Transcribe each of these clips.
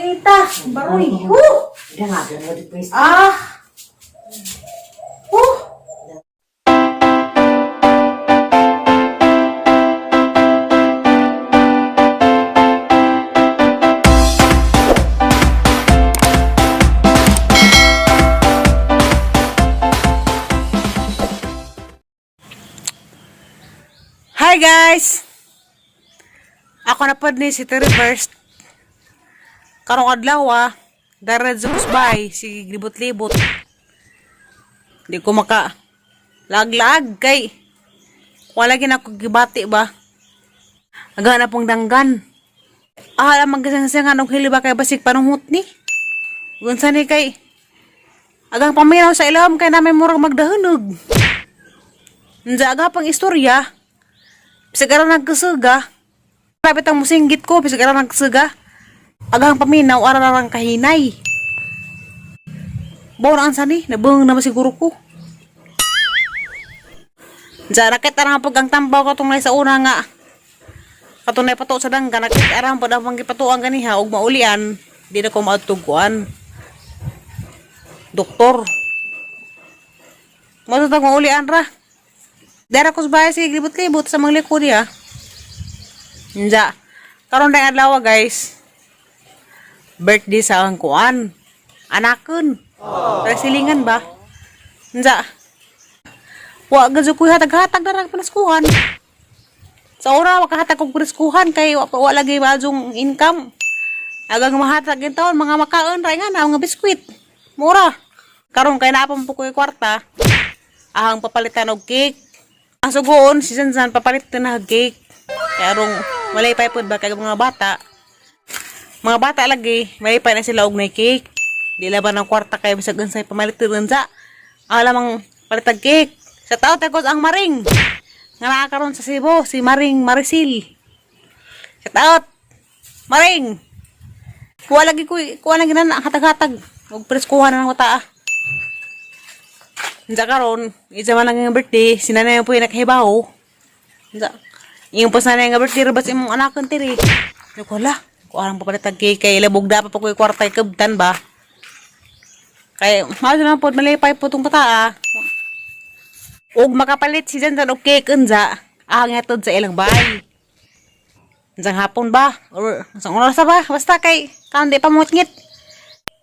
Kainita. Baroy. Huh! Nga, mo di pwes. Ah! Huh! Hi guys! Ako na pod ni si Terry First. Karong adlaw ah, diretso ko sa bahay, sige libot-libot. Di ko maka lag-lag kay wala gina ko gibati ba. Aga na pong danggan. Ah, alam magkasangasangan og hili ba kay basig panunghot ni. Unsa ni kay agang paminaw sa ilawom kay namin murag magdahunog. Unsa aga pang istorya. Bisag aron nagkasuga. Lapit ang musinggit ko, bisag aron nagkasuga. Agang paminaw, ararang kahinay. Bawa na ang sani, nabung na ba siguro ko. Diyan, nakita na pag ang tambaw katong sa una nga. Katong pato sa dangga, nakita arang pag ang gipatuan ganiha, ug maulian, di na ko maadtuguan. Doktor. Matutag maulian ra. Dara ko sa bahay, sige, libot-libot sa mga likod niya. Nja. Karon na adlaw guys. Birthday sa ang kuan. Anakon. Pero silingan ba? Nja. Wa gadyo ko hatag-hatag na rang panaskuhan. Sa ora wa kahatag kog panaskuhan kay wa pa wa lagi maadjong income. Agang mahatag in taon mga makaon ra nga na mga biskwit. Mura. Karon kay naa pa man po ko'y kwarta. Ahang papalitan og cake. Ang sugoon si Zanzan papalit na og cake. Kay arong walay pa pod ba kay mga bata. Mga bata lagi, malipay na sila og may cake. Di laban ang kwarta kay bisag unsay pamalit unsa. Alamang palitag cake. Sa tao tagos ang Maring. Nga naa karon sa Cebu, si Maring Marisil. Sa tao, Maring. Kuha lagi ko, kuha na ginana, hatag-hatag. Huwag preskuhan na ng mata ah. Unsa karon, isa man ang birthday, si nanay po yung nakahibaw. Unsa? Iyong pa sa nanay nga birthday, rabas imong anak ang tiri. Naku, hala. Kuha lang papalit ang cake, kay labog da pa po ko'y kwarta kabtan ba? Kay, mahal naman po, malipay po itong bata ah. Og makapalit si Zanzan og cake unsa, ahang hatod sa ilang bahay. Unsang hapon ba? Or unsang oras ba? Basta kay kan di pa mutngit.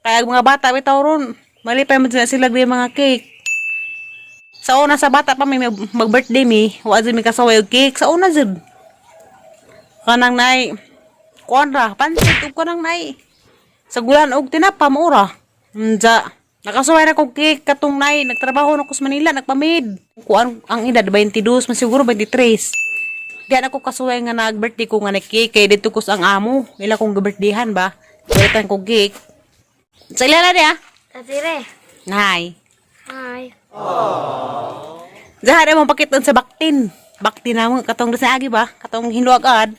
Kaya ang mga bata bitaw ron, malipay man sila sila og mga cake. Sa una sa bata pa may mag-birthday mi, wa jud mi kasaway og cake sa una jud. Kanang nay kuan ra, pansit ug kanang nay sagulan og tinapa mo ra. Unsa nakasuway ra kog cake katong nay nagtrabaho na ko sa Manila nagpamid. Kuan ang edad 22 man siguro 23. Di na ko kasuway nga nag-birthday ko nga nag-cake kay dito ko sa ang amo. Ila kong birthdayhan ba? Palitan ko cake. Sa ila na niya. Tatire. Nay. Hi. Zahara mo pakiton sa baktin. Baktin na mo katong sa agi ba? Katong hinuag ad.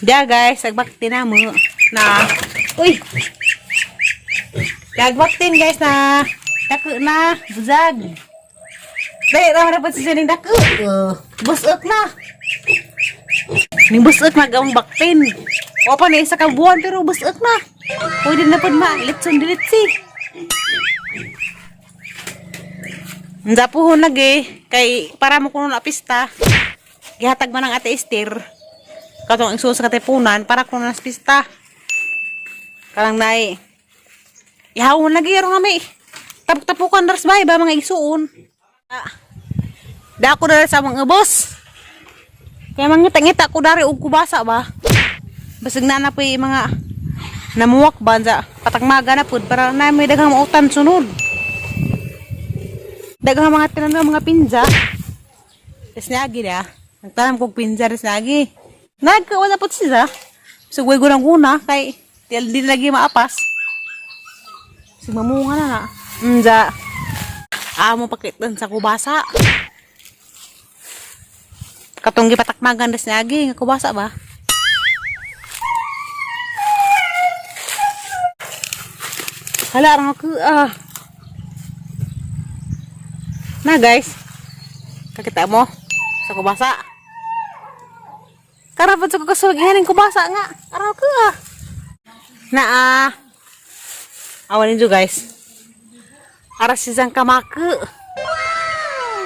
Diya guys, agbaktin na mo na. Uy. Agbaktin guys na. Dako na, buzag. Dahil raman na po siya ning dako. Busok na. Ning busok na gawang baktin. O pa na isa ka buwan pero busok na. Pwede na po ma, litson dilitsi. Nda puhon lagi kay para mo kuno na pista. Gihatag man ang Ate Esther. Katong igsuon sa Katipunan para kuno na sa pista. Karang nay. Ihawon lagi aron nga may tapok-tapukan ras bay ba mga igsuon. Ah. Da ko dali sa mga boss. Kaya mangita-ngita ko dari og kubasa ba. Basig na na po yung mga namuwak ba sa patagmaga na pud para na may daghang mautan sunod. Daghang mga tinanom mga pinza. Tapos niagi na. Nagtanam kog pinza res niagi. Nagkawala po siya. Sugway ko ng una kay di, di lagi maapas. Sig mamunga na na. Unja. Amo pakitan sa kubasa. Katong gipatakmagan res niagi nga kubasa ba? Hala ra ako ah. Na guys. Kakita mo sa kubasa. Karapat sa kukusog ihanin kubasa nga. Araw ko ah. Naa. Awan ninyo, guys. Aras si Zang kamako.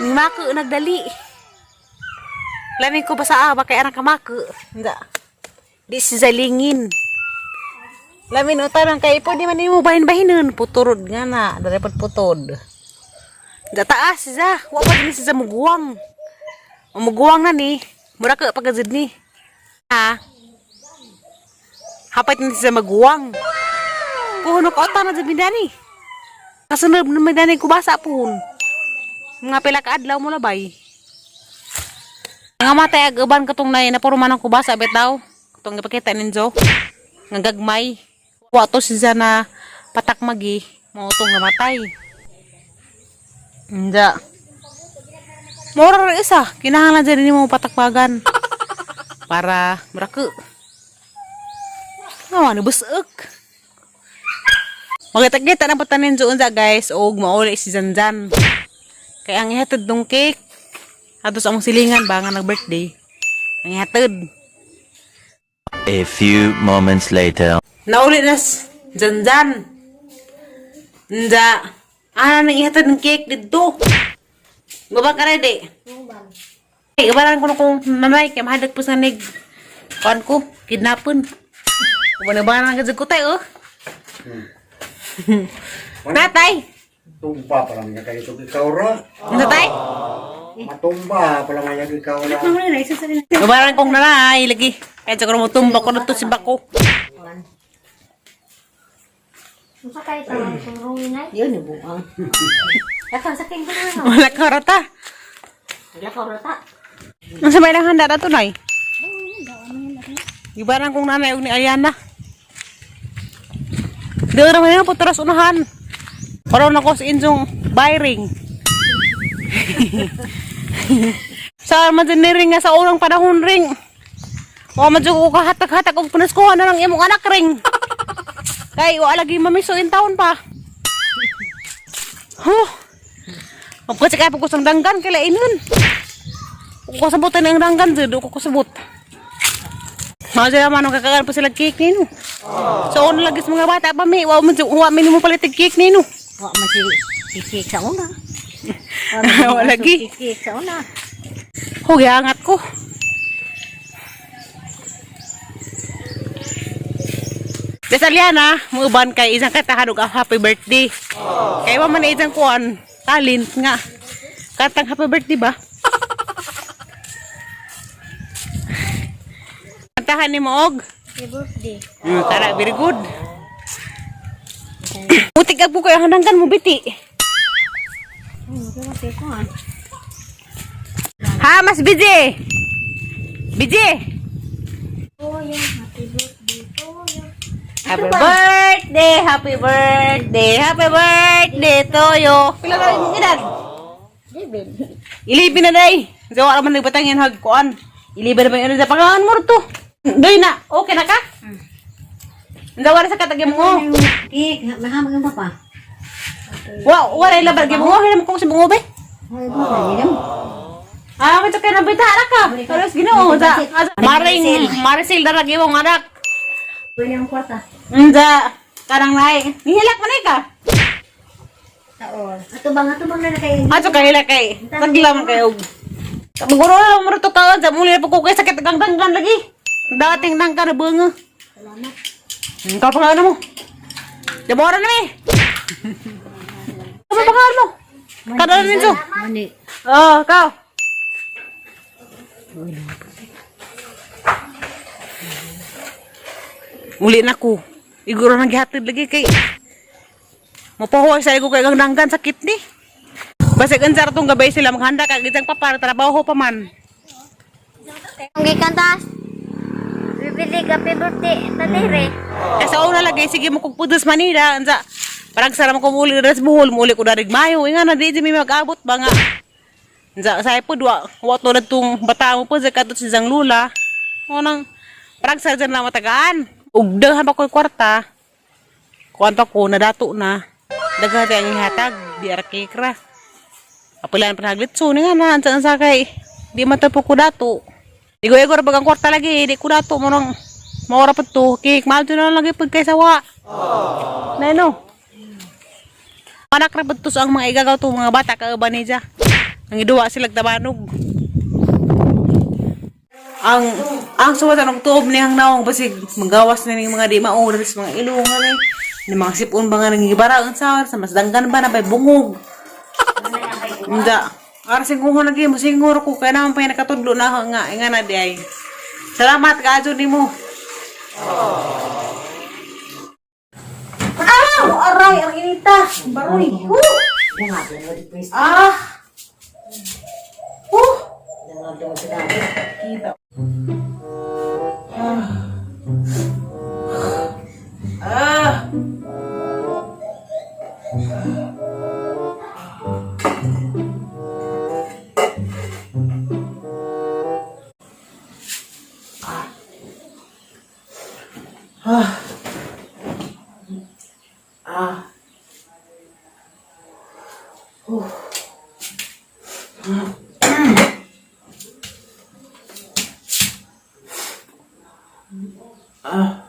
Ni mako nagdali. Lamin ko basa ah, baka arang kamako. Hindi. Di si zalingin. Lamin o tarang kay pwede man nimo bahin-bahinon. Puturod nga na. Dari pod putod. Da taas si Za. Wa pa din si Za muguwang. Muguwang na ni. Mura ka pagazid ni. Ha? Hapit ni si Za maguwang. Puhon ko ota na sa bindani. Kasunod na may kubasa puhon. Mga pila ka adlaw mo labay. Nga matay ag uban katong nay na puro man ang kubasa bitaw. Katong gipakita ninyo. Nga gagmay. Wa to si Za na patak magi. Mao tong namatay. Hindi. Mura ra isa. Kinahanglan dyan nimo patakbagan. Para murako. Nga ni busok. Magkita-kita na po tanin unsa, guys, og mauli si Zanzan. Kaya ang ihatod nung cake ato sa among silingan ba nga nag-birthday. Ang ihatod. A few moments later. Nauli na Zanzan. Nda. Ana nang ihatod ng cake didto. Baba ka ready. Ay, ibaran ko na kung nanay, kaya mahadag po sa nig. Kuan ko, kidnapon. Uban-ubaran ang gazag ko tayo, oh. Natay! Tumba pa lang niya kayo ikaw ra. Natay! Matumba pa lang niya ikaw ra. Ubaran kong nanay, lagi. Kaya sa mo tumba ko na to si Bako. Unsa kay tawag kong ruin ay? Yun, yung buang. Lakaw, sa akin ko na. Wala ka rata. Lakaw, rata. Ang sabay lang handa na to, nay. Ibaran kong nanay og ni Ariana. Doon naman yun, puturas unahan. Parang na ko sa inyong bayring. Sa man dyan ni ring nga sa unang panahon ring. Wa man dyan ko kahatag-hatag og pinaskuhan na lang imong anak ring. Kay wa lagi mamiso in town pa. Huh. Magkasik ay pagkusang danggan kay lainon. Kung kasabutan ang danggan dyan, ko kasabot. Mga dyan naman, kakakan pa sila cake nino. So, una lagi sa mga bata pa, may, wa man dyan, wa minimo palit ang cake nino. Wa man si kikik sa una. Wa lagi. Kikik sa una. Oh, giangat ko. Des Aliana, muuban kay isang katahan og happy birthday. Kay wa man na isang kuan, talent nga. Katang happy birthday ba? Kantahan ni mo og. Happy birthday. Tara, very good. Putik ako kay hanangkan mo biti. Ha, mas busy. Busy. Toyo, happy birthday, Toyo. Happy birthday, happy birthday, happy birthday to you. Pila na imong edad? Ilibin na day. Zawa ra man nagbatangin hag kuan. Ilibin na ba yun sa pangalan mo to? Doy na, okay na ka? Zawa ra sa katag mo. Kik, mahamag yung papa. Wa, wala ila bargi mo. Hinam ko sa bungo be. Ay, mo, hinam. Ah, kita kay nabita ra ka. Karos Ginoo sa Maring Maricel dara gimong anak. Pwede ang kwarta. Unsa karang naay. Nihilak man ay ka. Taon. Atubang, atubang na na kay. Ato kahilak kay. Taglam kay og. Maguro na lang mo to kaon sa muli na pagkukay kay sakit ang danggan lagi. Dating dangkan na bunga. Salamat. Ikaw pangalan mo. Demora na eh. Ano pangalan mo? Kada ninyo. Mani. Oh, ikaw. Uli na ko. Iguro nang gihatid lagi kay mapahuway sa igo kay ang danggan sakit ni. Basig ang tong gabay sila maghanda kag isang papara trabaho pa man. Ang gikantas. Bibili ka happy birthday, tanire. Eh, sa una lagi sige mo kog pudos Manila ansa parang sara mo kumuli diri sa Bohol muli ko darig Mayo nga na di di may mag-abot ba nga. Ansa sa po wa wa to na tong bata mo po sa katot si Zang Lula. Mo nang parang sara dyan na matagaan. Ug daghan pa ko'y kwarta. Kuan pa ko nadato na. Daghan tayo ang ihatag di ara kikra. Apilan pa naglitso ni nga na ansa ansa kay di man ta po ko dato. Igo-igo ra bagang kwarta lagi, di ko nato mo nang maura pa to. Kik, mahal to na lang lagi pag kaysa wa. Nay no. Anak ra to sa ang mga igagaw to mga bata kauban niya. Ang iduwa sila tabanog. Ang suwatan og tuob niyang nawong basig magawas na ning mga di mao sa mga ilong ani. Ni mga sipon ba nga nangibara ang sawar sa mas danggan ba na bay bungog. Hindi. Ara singuho lagi mo singuro ko kaya naman pa yung nakatudlo na ako nga nga na di ay. Salamat kaadyo nimo. Ah, aray ang inita. Baroy. Woo! Ah. Woo! Kita. Ah. Ah. Ah. Ah. Ah.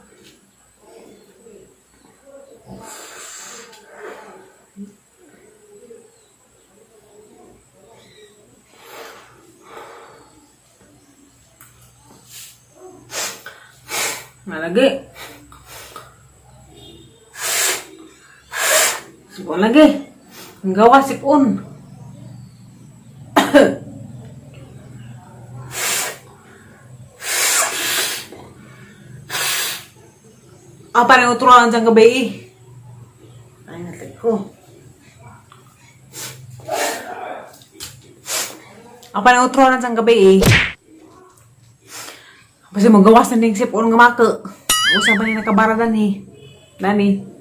Malagi. Sipon lagi. Ang gawa sipon. Ah, parang uturuan sa gabi eh. Ay, natag ko. Ah, parang uturuan sa gabi eh. Kasi magawas na ding sipon nga maka. Usa ba ni nakabaradan eh. Nani.